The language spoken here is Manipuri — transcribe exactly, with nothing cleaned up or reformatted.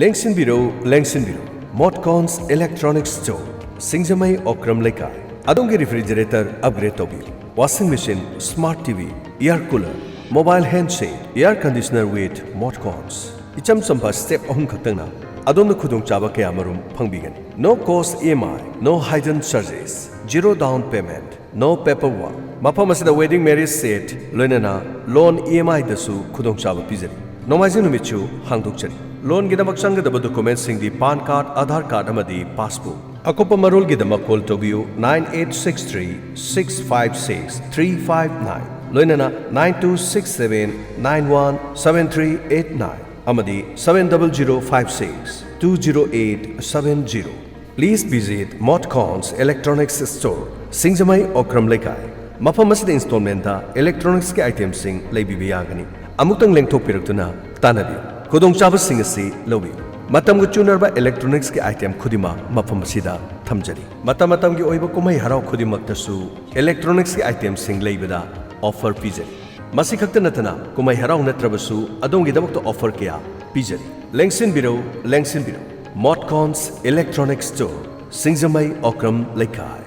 ꯂꯦꯡꯁꯤꯟꯕꯤꯔꯧ, ꯂꯦꯡꯁꯤꯟꯕꯤꯔꯧ꯫ ꯃꯣꯠꯀꯣꯟꯁ ꯏꯂꯦꯛꯇ꯭ꯔꯣꯅꯤꯛꯁ ꯁ꯭ꯇꯣꯔ, ꯁꯤꯡꯖꯃꯩ ꯑꯣꯀ꯭ꯔꯝ ꯂꯩꯀꯥꯏ꯫ ꯑꯗꯣꯝꯒꯤ ꯔꯤꯐ꯭ꯔꯤꯖꯔꯦꯇꯔ ꯑꯞꯒ꯭ꯔꯦꯗ ꯇꯧꯕꯤꯌꯨ꯫ Washing machine, smart T V, air cooler, mobile handset, air conditioner with ꯃꯣꯠꯀꯣꯟꯁ꯫ ꯏꯆꯝ ꯆꯝꯕ ꯁ꯭ꯇꯦꯞ ꯑꯍꯨꯝ ꯈꯛꯇꯪꯅ ꯑꯗꯣꯝꯅ ꯈꯨꯗꯣꯡꯆꯥꯕ ꯀꯌꯥꯃꯔꯨꯝ ꯐꯪꯕꯤꯒꯅꯤ꯫ No cost E M I, no hidden charges, zero down payment, no paperwork꯫ ꯃꯐꯝ ꯑꯁꯤꯗ ꯋꯦꯗꯤꯡ ꯃꯦꯔꯤꯖ ꯁꯦꯠ, ꯂꯣꯏꯅꯅ ꯂꯣꯟ ꯏ ꯑꯦꯝ ꯑꯥꯏꯗꯁꯨ ꯈꯨꯗꯣꯡꯆꯥꯕ ꯄꯤꯖꯔꯤ꯫ ꯅꯣꯡꯃꯥꯏꯖꯤꯡ ꯅꯨꯃꯤꯠꯁꯨ ꯍꯥꯡꯗꯣꯛꯆꯔꯤ꯫ ꯂꯣꯟꯒꯤꯗꯃꯛ ꯆꯪꯒꯗꯕ ꯗꯣꯀꯨꯃꯦꯟꯠꯁꯤꯡꯗꯤ ꯄꯥꯟ ꯀꯥꯔꯗ, ꯑꯥꯙꯥꯔ ꯀꯥꯔꯗ ꯑꯃꯗꯤ ꯄꯥꯁꯕꯨꯛ꯫ ꯑꯀꯨꯞꯄ ꯃꯔꯣꯜꯒꯤꯗꯃꯛ ꯀꯣꯜ ꯇꯧꯕꯤꯌꯨ nine eight six three six five six three five nine, ꯂꯣꯏꯅꯅ nine two six seven nine one seven three eight nine ꯑꯃꯗꯤ seven double zero five six two zero eight seven zero꯫ Please visit Motcons Electronics Store, ꯁꯤꯡꯖꯃꯩ ꯑꯣꯀ꯭ꯔꯝ ꯂꯩꯀꯥꯏ꯫ ꯃꯐꯝ ꯑꯁꯤꯗ ꯏꯟꯁꯇꯣꯜꯃꯦꯟꯗ ꯏꯂꯦꯛꯇ꯭ꯔꯣꯅꯤꯛꯁꯀꯤ ꯑꯥꯏꯇꯦꯝꯁꯤꯡ ꯂꯩꯕꯤꯕ ꯌꯥꯒꯅꯤ꯫ ꯑꯃꯨꯛꯇꯪ ꯂꯦꯡꯊꯣꯛꯄꯤꯔꯛꯇꯨꯅ ꯇꯥꯟꯅꯕꯤꯌꯨ꯫ ꯈꯨꯗꯣꯡꯆꯥꯕꯁꯤꯡ ꯑꯁꯤ ꯂꯧꯕꯤꯌꯨ꯫ ꯃꯇꯝꯒ ꯆꯨꯅꯔꯕ ꯏꯂꯦꯛꯇ꯭ꯔꯣꯅꯤꯛꯁꯀꯤ ꯑꯥꯏꯇꯦꯝ ꯈꯨꯗꯤꯡꯃꯛ ꯃꯐꯝ ꯑꯁꯤꯗ ꯊꯝꯖꯔꯤ꯫ ꯃꯇꯝ ꯃꯇꯝꯒꯤ ꯑꯣꯏꯕ ꯀꯨꯝꯍꯩ ꯍꯔꯥꯎ ꯈꯨꯗꯤꯡꯃꯛꯇꯁꯨ ꯏꯂꯦꯛꯇ꯭ꯔꯣꯅꯤꯛꯁꯀꯤ ꯑꯥꯏꯇꯦꯝꯁꯤꯡ ꯂꯩꯕꯗ ꯑꯣꯐꯔ ꯄꯤꯖꯔꯤ꯫ ꯃꯁꯤ ꯈꯛꯇ ꯅꯠꯇꯅ ꯀꯨꯝꯍꯩ ꯍꯔꯥꯎ ꯅꯠꯇ꯭ꯔꯕꯁꯨ ꯑꯗꯣꯝꯒꯤꯗꯃꯛꯇ ꯑꯣꯐꯔ ꯀꯌꯥ ꯄꯤꯖꯔꯤ꯫ ꯂꯦꯡꯁꯤꯟꯕꯤꯔꯧ, ꯂꯦꯡꯁꯤꯟꯕꯤꯔꯧ꯫ ꯃꯣꯠꯀꯣꯟꯁ ꯏꯂꯦꯛꯇ꯭ꯔꯣꯅꯤꯛꯁ ꯁ꯭ꯇꯣꯔ, ꯁꯤꯡꯖꯃꯩ ꯑꯣꯀ꯭ꯔꯝ ꯂꯩꯀꯥꯏ꯫